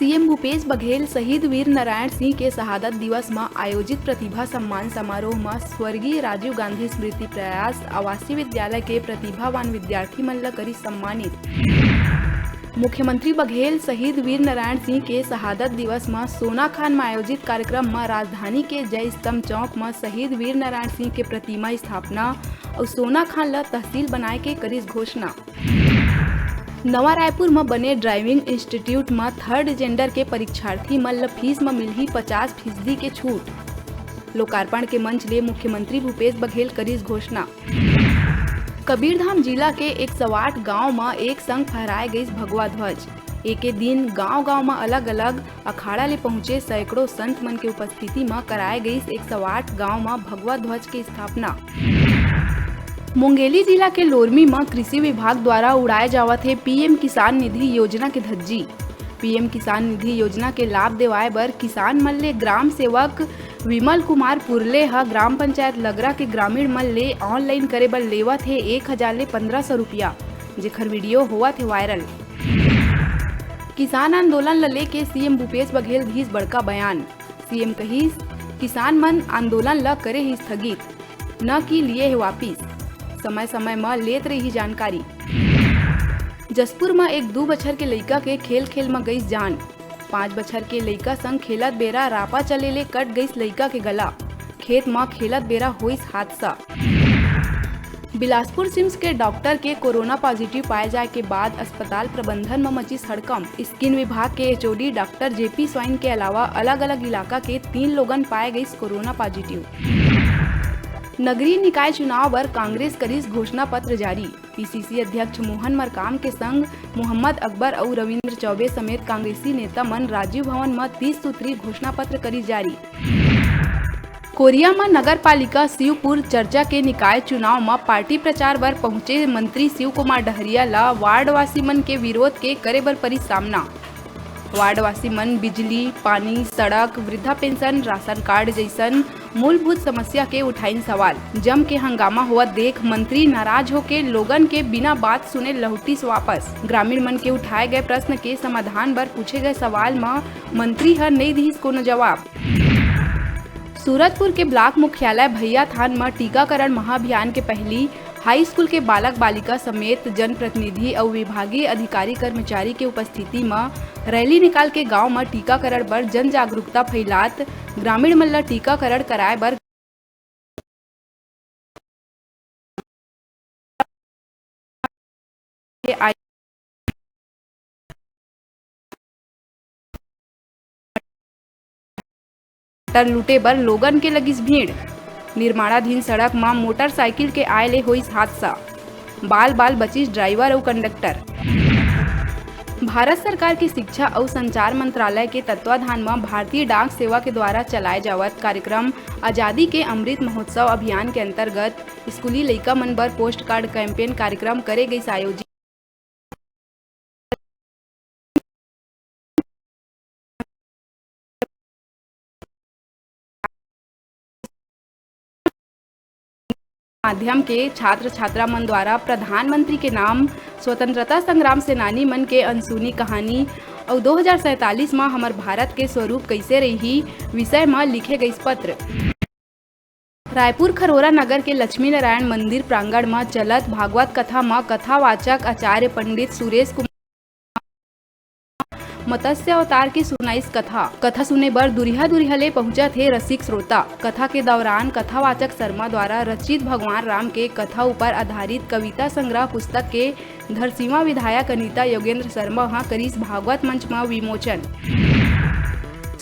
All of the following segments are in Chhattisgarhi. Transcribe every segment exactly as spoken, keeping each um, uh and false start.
सीएम भूपेश बघेल शहीद वीर नारायण सिंह के शहादत दिवस म आयोजित प्रतिभा सम्मान समारोह म स्वर्गीय राजीव गांधी स्मृति प्रयास आवासीय विद्यालय के प्रतिभावान विद्यार्थी मन ल करिस सम्मानित। मुख्यमंत्री बघेल शहीद वीर नारायण सिंह के शहादत दिवस म सोनाखान म आयोजित कार्यक्रम म राजधानी के जय स्तंभ चौक म शहीद वीर नारायण सिंह के प्रतिमा स्थापना अउ सोनाखान ल तहसील बनाए के करिस घोषणा। नवा रायपुर म बने ड्राइविंग इंस्टीट्यूट म थर्ड जेंडर के परीक्षार्थी मन ल फीस म मिलही पचास फीसदी के छूट। लोकार्पण के मंच ले मुख्यमंत्री भूपेश बघेल करिस घोषणा। कबीरधाम जिला के एक सौ आठ गांव म एक संग फहराए गइस भगवा ध्वज। एके दिन गांव-गांव म अलग-अलग अखाड़ा ले पहुंचे सैकड़ों संत मन के उपस्थिति म कराए गइस एक सौ आठ गांव म भगवा ध्वज के स्थापना। मुंगेली जिला के लोरमी म कृषि विभाग द्वारा उड़ाए जावत हे पीएम किसान निधि योजना के धज्जी। पीएम किसान निधि योजना के लाभ देवाए बर किसान मन ले ग्राम सेवक विमल कुमार पुरले ह ग्राम पंचायत लगरा के ग्रामीण मन ले ऑनलाइन करे बर लेवत हे एक हजार ले पन्द्रह सौ रुपया, जेखर वीडियो होवत हे वायरल। किसान आंदोलन ल लेके सीएम भूपेश बघेल दिस बड़का बयान। सीएम कहिस, किसान मन आंदोलन ल करे हे स्थगित, न कि लिए हे वापिस। समय-समय म लेत रही जानकारी। जशपुर म एक दू बछर के लइका के खेल-खेल म गइस जान। पाँच बछर के लइका संग खेलत बेरा रापा चले ले कट गइस लइका के गला। खेत म खेलत बेरा होइस हादसा। बिलासपुर सिम्स के डॉक्टर के कोरोना पॉजिटिव पाए जाए के बाद अस्पताल प्रबंधन म मचिस हड़कंप। स्किन विभाग के एचओडी डॉक्टर जेपी स्वाइन के अलावा अलग-अलग इलाका के तीन लोगन पाए गइस कोरोना पॉजिटिव। नगरीय निकाय चुनाव बर कांग्रेस करिस घोषणा पत्र जारी। पीसीसी अध्यक्ष मोहन मरकाम के संग मोहम्मद अकबर अउ रविंद्र चौबे समेत कांग्रेसी नेता मन राजीव भवन म तीस सूत्री घोषणा पत्र करिस जारी। कोरिया म नगर पालिका शिवपुर चर्चा के निकाय चुनाव म पार्टी प्रचार बर पहुंचे मंत्री शिव कुमार डहरिया ल वार्डवासी मन के विरोध के करे बर परिस सामना। वार्डवासी मन बिजली, पानी, सड़क, वृद्धा पेंशन, राशन कार्ड जइसन मूलभूत समस्या के उठाइन सवाल। जम के हंगामा होवत देख मंत्री नाराज होके लोगन के बिना बात सुने लहुटिस वापस। ग्रामीण मन के उठाए गए प्रश्न के समाधान बर पूछे गए सवाल म मंत्री ह नइ दिस कोनो जवाब। सूरजपुर के ब्लॉक मुख्यालय भैयाथान म टीकाकरण महाअभियान के पहली हाई स्कूल के बालक बालिका समेत जनप्रतिनिधि अउ विभागीय अधिकारी कर्मचारी के उपस्थिति म रैली निकाल के गांव म टीकाकरण बर जन जागरूकता फैलात ग्रामीण मन ल टीकाकरण कराए बर मोटर लूटे बर लोगन के लगिस भीड़। निर्माणाधीन सड़क म मोटरसाइकिल के आए ले होइस हादसा, बाल बाल बचिस ड्राइवर अउ कंडक्टर। भारत सरकार के शिक्षा अउ संचार मंत्रालय के तत्वाधान म भारतीय डाक सेवा के द्वारा चलाए जावत कार्यक्रम आजादी के अमृत महोत्सव अभियान के अंतर्गत स्कूली लइका मन बर पोस्ट कार्ड कैंपेन कार्यक्रम करे गइस आयोजित। माध्यम के छात्र छात्रा मन द्वारा प्रधानमंत्री के नाम, स्वतंत्रता संग्राम सेनानी मन के अनसुनी कहानी अउ दो हजार सैंतालीस म हमर भारत के स्वरूप कइसे रही विषय म लिखे गइस पत्र। रायपुर खरोरा नगर के लक्ष्मी नारायण मंदिर प्रांगण म चलत भागवत कथा म कथावाचक आचार्य पंडित सुरेश कुमार मत्स्य अवतार के सुनाइस कथा। कथा सुने बर दुरिहा दुरिहा ले पहुंचत हे रसिक श्रोता। कथा के दौरान कथावाचक शर्मा द्वारा रचित भगवान राम के कथा ऊपर आधारित कविता संग्रह पुस्तक के धरसीवा विधायक अनिता योगेंद्र शर्मा ह करिस भागवत मंच म विमोचन।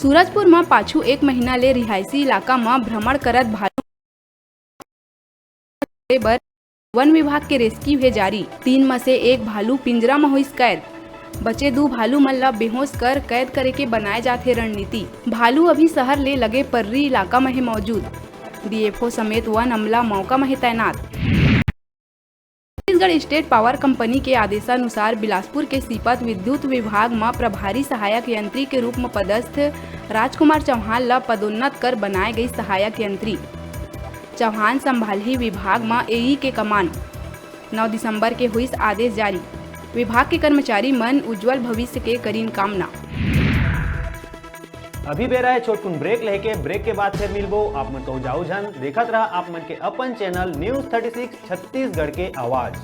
सूरजपुर म पाछू एक महीना ले रिहायशी इलाका म भ्रमण करत भालू बर वन विभाग के रेस्क्यू हे जारी। तीन म से एक भालू पिंजरा म होइस कैद। बचे दू भालू मन ल बेहोश कर कैद करे के बनाए जात हे रणनीति। भालू अभी शहर ले लगे पर्री इलाका म हे मौजूद। डीएफओ समेत वन अमला मौका म हे तैनात। छत्तीसगढ़ स्टेट पावर कंपनी के आदेशानुसार बिलासपुर के सीपत विद्युत विभाग म प्रभारी सहायक यंत्री के रूप म पदस्थ राजकुमार चौहान ल पदोन्नत कर बनाए गई सहायक यंत्री। चौहान संभालही विभाग म एई के कमान। नौ दिसंबर के होइस आदेश जारी। विभाग के कर्मचारी मन उज्जवल भविष्य के करीन कामना। अभी बेरा हे छोटकुन ब्रेक लेके, ब्रेक के बाद फिर मिलबो। आप मन कहूँ जाओ झन, देखत रहा आप मन के अपन channel news thirty six Chhattisgarh के आवाज़।